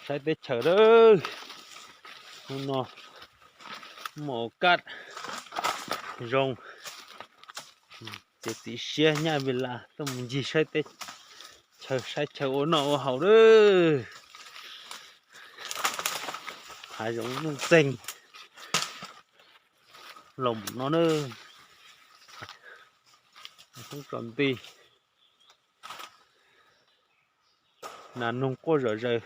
Sai Tết Chào ơi. Hôm nay một cát rồng. Sẽ tí xíu nha, vì là tôi muốn gì Sai Tết Chào, Sai Chào ô nọ ô hậu đó. Hai rồng nó xanh. Lồng nó nữa. Không còn gì. Nà nông có rõ ràng.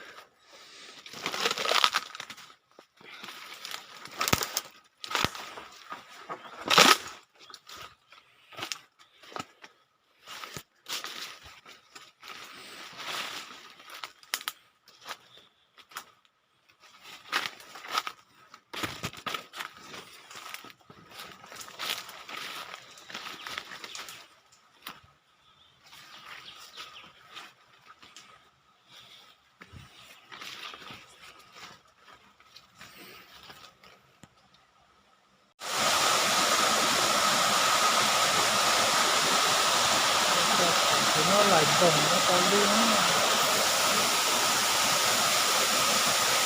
Nó lại đồng nó tao đi nó.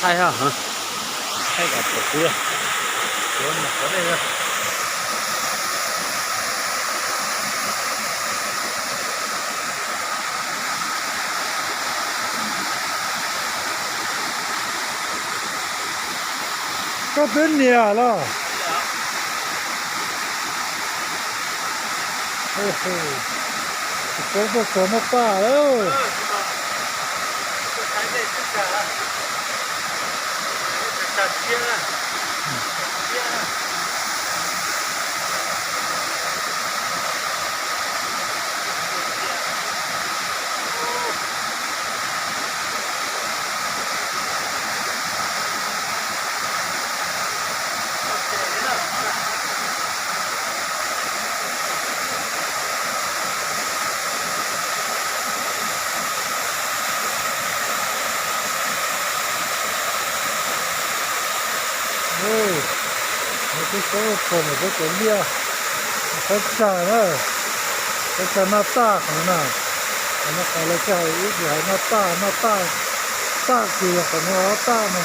Hay ha, hả? Hay cả tổ kia. Ủa, mà có đây rồi. Có tính nhiều lắm. Ôi, có có có nó to lắm. Ê, nó cứ có phần ở cái chén bia. Nó phải xài đó. Phải xài nó ta, nó nè. Nó phải là cái hài ít thì hài nó ta, nó ta. Ta thì là phải nó ta nè.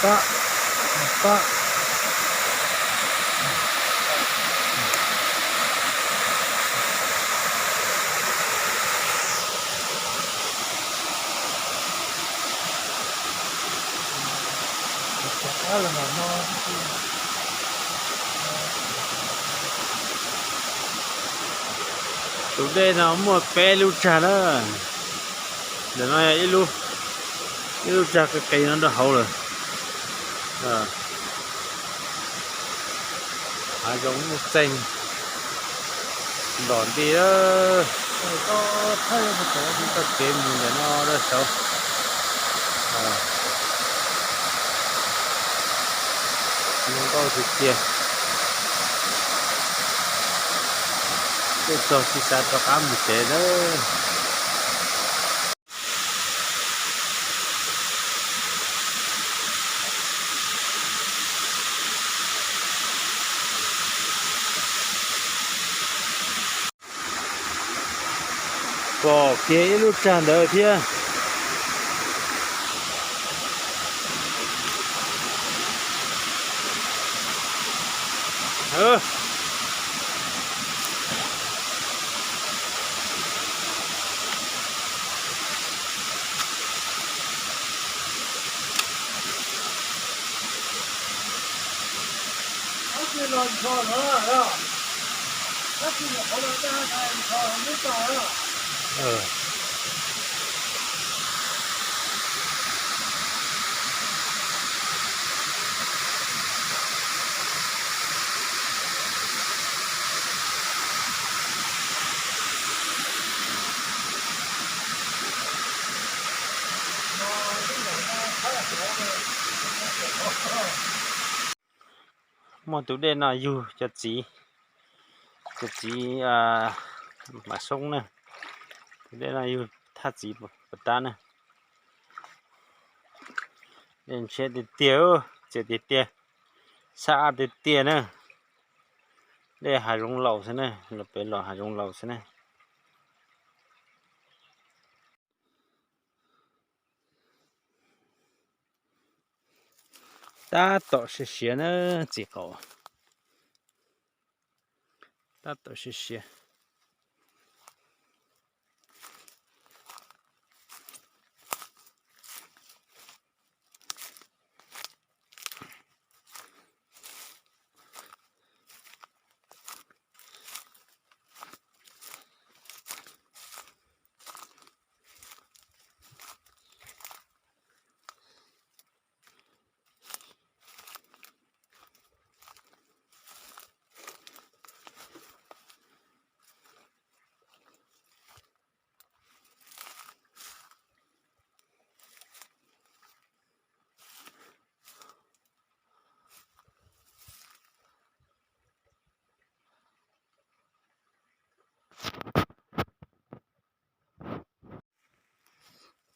Ta, ta. Chủ đề nào mua pé lu trà đó. Để nói ít lu, ít lu trà cái cây nó đã hậu rồi. Ờ. Hai giống một xanh. Đón đi đó. Có thấy một số chúng ta kém mình để nó đã xấu. Ờ. Nông cau thực kia. Tôi cho chị ta cho cá một chế đó. Có kia ít lút tràn đó kia. Ơ. Ờ. Mua tủ đen nọ dù cho chị, cho chị, à, mà sống nè. Tủ đen nọ dù tha chị bật tan nè. Đen chết tiệt tiệt, chết tiệt tiệt. Xa tiệt tiệt nè. Đây hà rung lầu thế này, là phải lò hà rung lầu thế này. ຕາເຕາະເສຍເນາະ ຈີເຂົ້າ ຕາເຕາະເສຍ.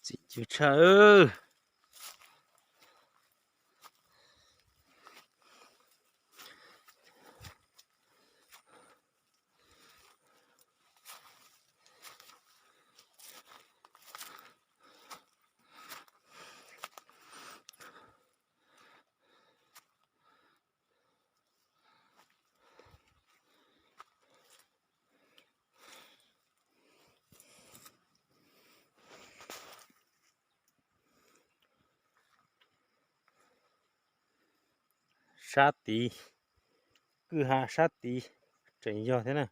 ຈີຢູ່ຊະເອີ. ຊາຕີ ກືຫາຊາຕີ ເຈັງຍໍແທ້ນະ.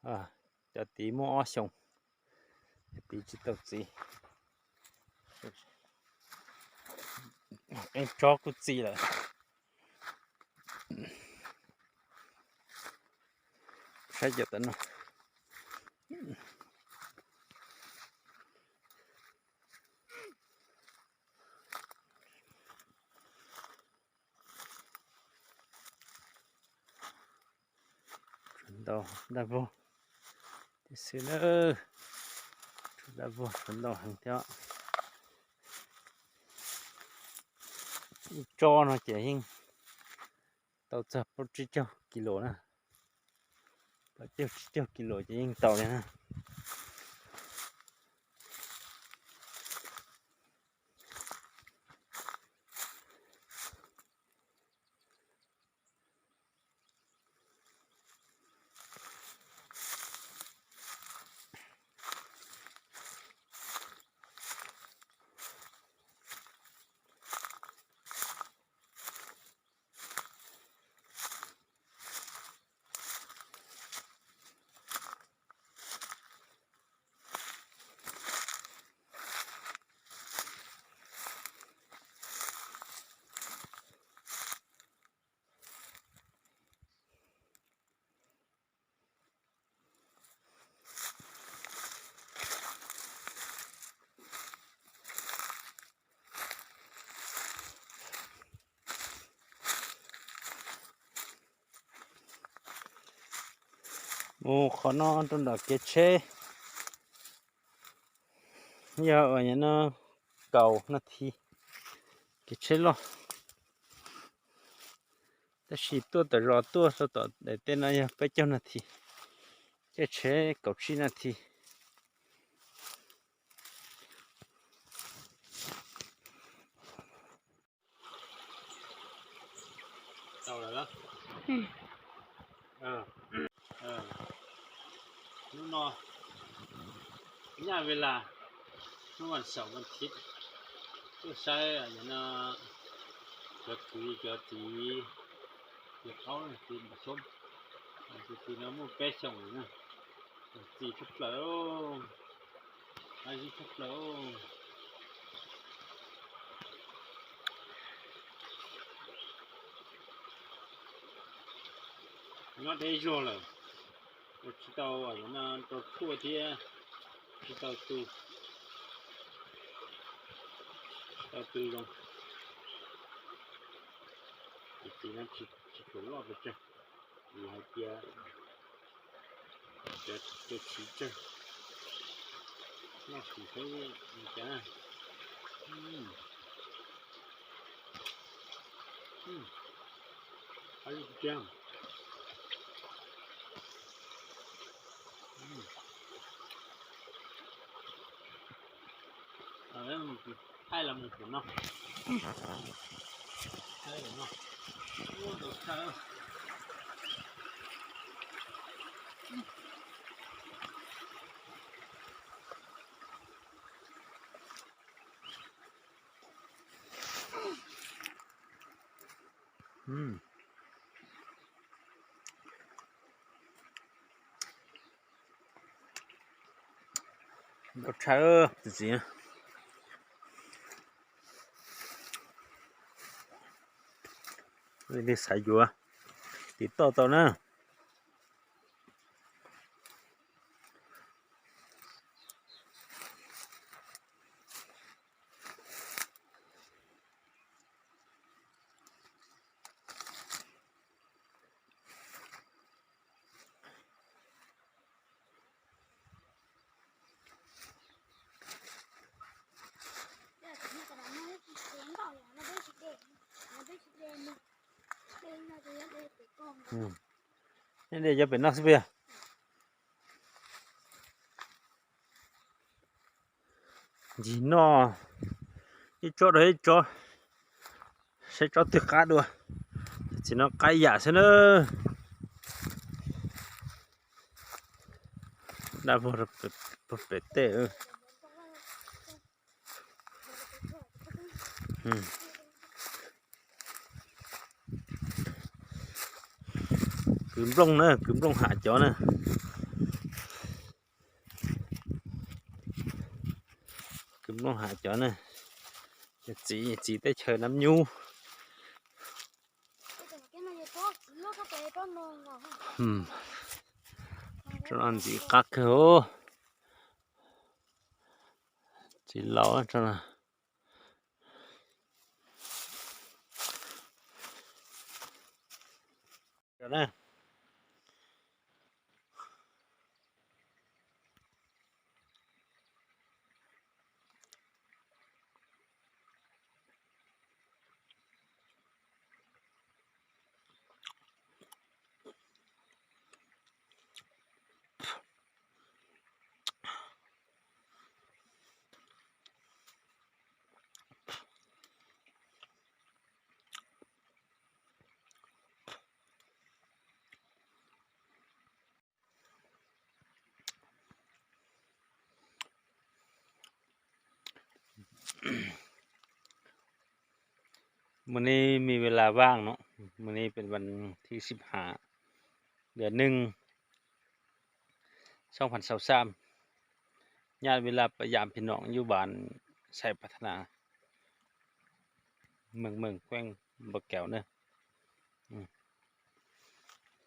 ອາ ຈະຕີໝໍອອສຊົງ ຕີຈິຕອກຈີ ເອັງຈອກກູຈີລະ ໃຊ້ເຈັບຕັນເນາະ. ເດີນດອກ ດັບເບິນ ທີ່ສຸດເດີ ດັບເບິນ ເດີນດອກ ທັງເຈົ້າ ອີກຈໍເນາະ ເຈຫິງ ເຕົ້າຈະປົດຈິເຈົ້າກິໂລນະ ປັດເຈົ້າຈິເຈົ້າກິໂລ ເຈຫິງເຕົ້າເລີຍນະ. ໂອ້ ຂໍນອນຕົນດອກເກເຊ ຍາວອັນນີ້ນະ ເກົ້ານາທີ ເກເຊລອ ແຕ່ສີ່ຕົວ ແຕ່ລໍຕົວ ຕົວຕໍ່ໄດ້ເຕັ້ນນະ ຍາວໄປເຈົ້ານາທີ ເກເຊ ເກົ້າສີ່ນາທີ. ເອົາແລ້ວເນາະ ອືມ ເອີ ເອີ ໜູນອນ ໄລຍະເວລາ ມື້ວັນເສົາວັນທິດ ກໍໃຊ້ອັນນັ້ນນະ ເກືອກຸຍ ເກືອຕີ ເກືອເຂົາ ຕີນປະສົມ ຕີນເອົາໝູແປະຊ່ອງນີ້ນະ ຕີທັບເລີຍ. ອາຊິຄັກໂລ ຍອດໄດ້ໂຈລະ ໂອຊິເຕົາອັນນັ້ນ ໂຕຄົວເທຍ ຊິເຕົາຕູ ຊິເຕົາຕູລົງ ອີກທີນັ້ນຊິ ຊິໂຕລອດໄປຈ້ະ. ໃຫ້ເກຍ ເກຍ ເກຍສີຈ້ະ ນອກສີເຂົານີ້ຈ້ະ ອືມ ອືມ ໄປຈ້ະ ອືມ ເອົາແລ້ວ ໄປລະມື້ເນາະ ອືມ. ອືມ ບໍ່ເທີ ນີ້ ນີ້ສາຍຢວ ຕິດຕໍ່ຕໍ່ນະ. ອືມ ນີ້ເດ ຢ່າໄປນັກສະເບຍ. ຈີນໍ ອີ່ຈໍ ເອີ ອີ່ຈໍ ໃສ່ຈໍ ຕຶກຂາດວະ ຈີນໍ ໄກ່ຢາຊະເນີ ດາ ບໍ່ ບໍ່ເປເຕ ເອີ ອືມ ກືມລົງເນີ ກືມລົງຫາຈໍເນີ. ກຶມລົງຫາເຈົ້ານະ ຈະຈີ ຈີແຕ່ເຊີນຳຢູ່. ອືມ ຈະອັນຈີຄັກຄື ໂອ້ ຈີເຫຼົ້າຈັ່ງນະ. ດຽວນະ. ມື້ນີ້ມີເວລາວ່າງເນາະ, ມື້ນີ້ເປັນວັນທີສິບຫ້າ ເດືອນໜຶ່ງ ສອງພັນຊາວສາມ ຍາດເວລາໄປຢາມພີ່ນ້ອງຢູ່ບ້ານໄຊພັດທະນາ ເມືອງ ເມືອງ ແຂວງບໍ່ແກ້ວເດີ. ອືມ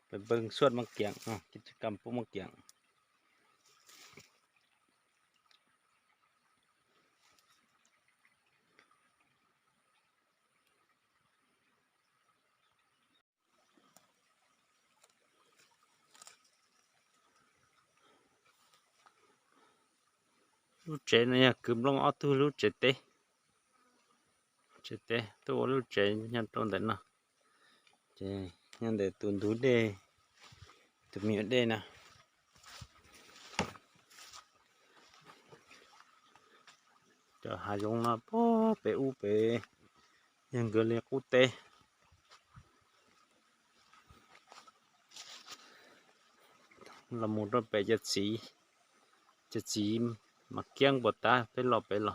ໄປເບິ່ງສວນໝາກກ້ຽງເນາະ, ກິດຈະກຳປູກໝາກກ້ຽງ. ລູກເຈນຍາກຶມລົງເອົາຕູ້ລູກເຈເຕ ເຈເຕ ຕູ້ລູກເຈຍາໂຕໄດເນາະ ເຈຍາເດຕູນດູເດ ຕູມີເດນະ ຈະຫາຍົງນະ ໂປເປອູເປ ຍັງເກີເລກູເຕ ລະມູນເປັນຈັດສີ ຈັດສີ ມາກ້ຽງບໍ່ຕາ ເປັນລໍເປັນລໍ